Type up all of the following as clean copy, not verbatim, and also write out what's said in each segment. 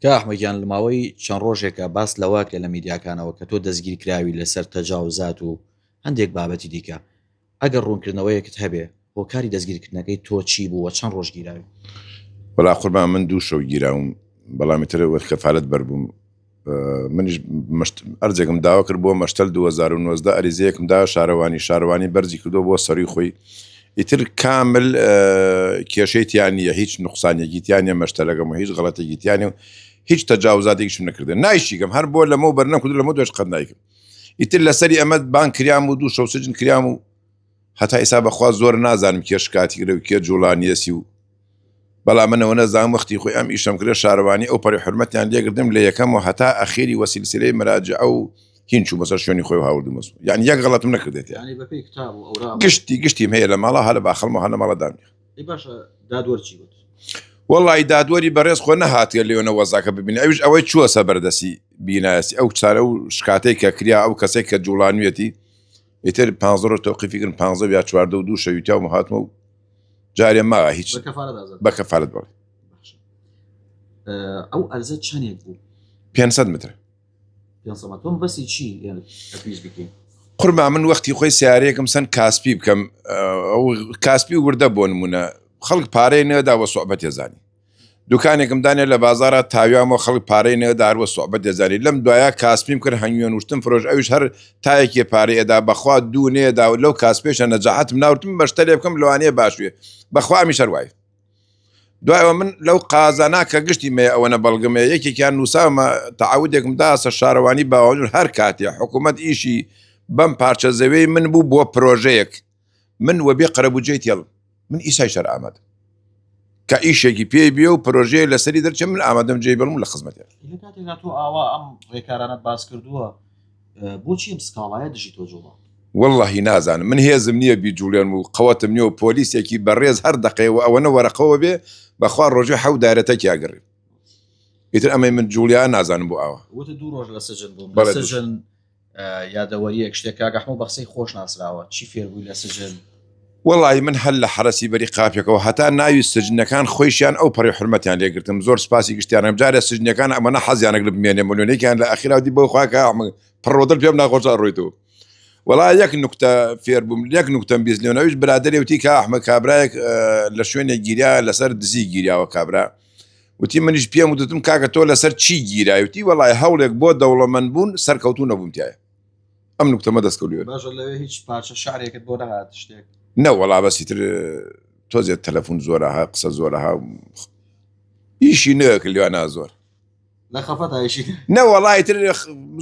کاک ئەحمەد گیان لە ماوەی چەند ڕۆژێکە باس لەوە کرێ لە میدیاکانەوە کە تۆ دەستگیر کراوی لەسەر تەجاوزات و هەندێک بابەتی دیکە ئەگەر ڕوونکردنەوەیەکت هەبێ هۆکاری دەستگیرکردنەکەی تۆ چی بوو و چەند ڕۆژ گیراوی؟ وەڵا قوربان من دوو شەو گیراوم بەڵام ئیتر وە کەفالەت بەربووم منیش ئەرزێکم داوا کرد بۆ مەشتەل 2019 ئەریزەیەکم دا شارەوانی شارەوانی بەرزی کردو بۆ سەروی خۆی ئیتر کامل کێشەی تیا نییە هیچ نقصانێکی تیا نییە مەشتەلەکەم و هیچ غەڵەتێکی تیا نییە و هیچ تەجاوزاتێکیشم نەکردە نایشیکەم هەر بۆ لەمە بەرنەم کرد لەمە دوێش قەت نایکەم ئیتر لەسەری ئەمە بان کریام و دوو شەو سجن کریام و هەتا ئیسا بەخوا زۆر نازانم کێ شکاتی کرد و کێ جوڵانیەسی و بەڵام من ئەوە نەزانم وەختی خۆی ئەم ئیشەم کرد شارەوانی ئەو پەڕی حرمەتیان لێگرتم لە یەکەم و هەتا ئەخیری وە سلسلەی مراجعە و هین چوومە سەر شوێنی خۆی و هاوردمە سوو یعنی یەک غەڵەتم نەکردێت یعنی بەپێی کتاب و ئەوراق گشتی گشتیم هەیە لە ماڵە هە لە باخەڵمە هە لە ماڵە دامنیە ئەی باشە دادوەر چی وت؟ وەڵی دادوەری بەڕێز خۆ نەهاتیە لێونە وەزاکە ببینە ئەویش ئەوەی چووە سەر بەردەسی بینایەسی ئەو چارە و شکاتەی کە کریا ئەو کەسێک کە جوڵانویەتی ئیتر پ ڕۆژ تەوقیفی کردن پ یا 14 و دوو شەوی تاوم هاتمە و جارێ ما هیچ بە کەفالەت بڵێ ئەو ئەرزە چەندێک بوو 500 متر تۆم بەسی چی قوربا من وەختی خۆی سیارەیەکم سەن کاسپی بکەم ئەو کاسپی وردە بۆ نمونە خەڵک پارەی نەدا وە سوعبەت زانی دوکانێکم دانێ لە بازارە تاویامەوە خەڵک پارەی نەدا وە سوعبەت دەزانی لەم دوایە کاسپیم کرد هەنگوێن وشتم فرۆش ئەویش هەر تایەکێ پارەی ئەدا بەخوا دوو نێدا و لەو کاسپێشە نەجاحەتم ناوتم بەشتەرێ بکەم لەوانەیە باشوێ بەخوا ئەمیش هەر وایە دوایەوە من لەو قازانا کە گشتی مێ ئەوەنە بەڵگەمێ یەکێکیان نووساومە تەعاودێکم داسە شارەوانی باوەجور هەر کاتێ حکوومەت ئیشی بەم پارچە زەوێی من بوو بۆ پرۆژەیەک من وەبێ قەرەبوو جێی تێڵم من ئیسای شەر ئامادەم کە ئیشێکی پێی بێ و پرۆژەیە لەسەری دەرچێ من ئامادەم جێی بڵم لە خزمەتێ لە کاتێکدا تۆ ئاوا ئەم ڕێکارانەت باس کردووە بۆچی ئەم سکاڵایە دژی تۆ جوڵا؟ وەڵڵاهی نازانم من هێزم نییە بیجوڵێنم و قەوەتم نییە و پۆلیسێکی بەڕێز هەر دەقەیە و ئەوەنە وەرەقەوە بێ بەخوا ڕۆژێ حەو دایرە تەکیا گڕی ئیتر ئەمەی من جوڵیا نازانم بۆ ئاوا وتت دوو ڕۆژ لە سجن بووم لە سجن یادەوەریەک شتێک کاک ئەحمەد بە قسەی خۆش ناسراوە چی فێربووی لە سجن؟ وەڵی من هەر لە حەرەسی بەری قاپێکەوە هەتا ناوی سجنەکان خۆیشیان ئەو پەڕی حرمەتیان لێگرتم زۆر سپاسی گشتیانم جارێ سجنەکان ئەمەە حەزیانە لە بمێنێ ملیۆنێکیان لە ئەخیرا دی بۆ خواکە پڕۆدڵ پێم ناخۆشە ڕۆیتەوە وەڵا یەک نوکتە فێر بووم یەک نوکتەم بیست لێنەویش برادری وتی کە ئەحمە کابراایەک لە شوێنێک گیریا لەسەر دزی گیریاوە کابرا وتی منیش پێم وتم کاکە تۆ لەسەر چی گیرایوتی وەڵای هەوڵێک بۆ دەوڵەمەند بوون سەرکەوتو نەبووم تایە ئەم نوکتەمە دەستکەوت باشە لەوێ هیچ پارچە شعرێکت بۆ نەهات شتێک نە وەڵا بەسی تر تۆزێت تەلەفۆن زۆرەها قسە زۆرەها ئیشی نەکرد لێوانە زۆر لە خەفەت ئایشی نە وەڵای تر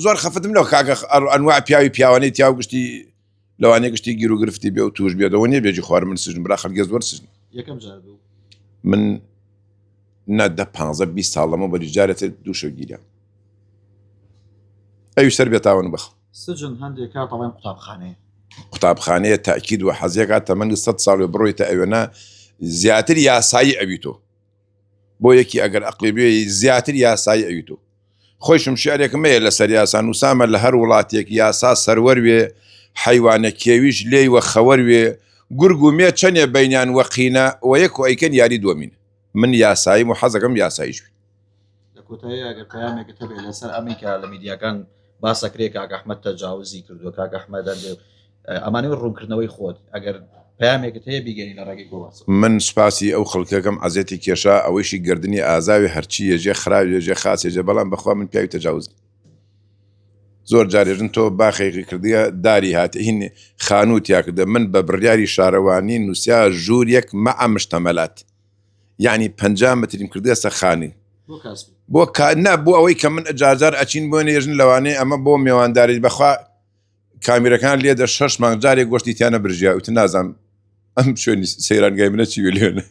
زۆر خەفتم لەو کاکە ئەنواع پیاوی پیاوانەی تیا و گشتی لەوانەیە گشتی گیر و گرفتی بێ و توش بێتەوە نیە بێجی خوار من سجن برا خەلگە زۆر سجن یەکەم جار بوو من نە دە پ 20 ساڵ لەمە بەری جارێتر دوو شەو گیرا ئەوی سەر بێتاوان بخ سجن هەندێک کات ئەڵێن قوتابخانەیە قوتابخانەیە تاکید و حەزیەکە تەمەنی 100 ساڵ و بڕۆیتە ئەوێنە زیاتر یاسایی ئەوی تۆ بۆ یەکی ئەگەر ئەقلی بێ زیاتر یاسایی ئەوی تۆ خۆیشم شعرێکم هەیە لەسەر یاسا نووسامە لە هەر وڵاتێک یاسا سەروەر وێ حەیوانە کێویش لێی وە خەوەر وێ گورگ و مێ چەنێ بەینیان وەقینە وە یەک و ئەیکەن یاری دووەمین من یاساییم و حەزەکەم یاساییش بی. لە کۆتایی ئەگەر پەیامێکت هەبێ لەسەر ئەمەی کە لە میدیاکان باس ئەکرێ کاک ئەحمەد تەجاوزی کردووە کاک ئەحمەد هەندێ ئەمانەوێ ڕوونکردنەوەی خۆت ئەگەر پەیامێکت هەیە بیگەنی لە ڕێگەی گۆڵاسەوە. من سوپاسی ئەو خەڵکەکەم عەزێتی کێشا ئەوەیشی گەردنی ئازاوێ هەرچی یەژێ خراو یەژێ خاس یەژێ بەڵام بەخوا من پیاوی تەجاوز نیم زۆر جار یەژن تۆ باخێکی کردیە داری هات هین خانوو تیا کردە من بە بڕیاری شارەوانی نووسیا ژوورێک مەعە مشتەمەلات یعنی 50 متریم کردیەسە خانی بۆ نا بۆ ئەوەی کە من جارجار ئەچین بۆ نێژن لەوانەیە ئەمە بۆ مێوانداری بەخوا کامیرەکان لێدە شەش مانگ جارێک گۆشتی تیانە برژیا وتن نازانم ئەم شوێنی سەیرانگای منە چی لێنە.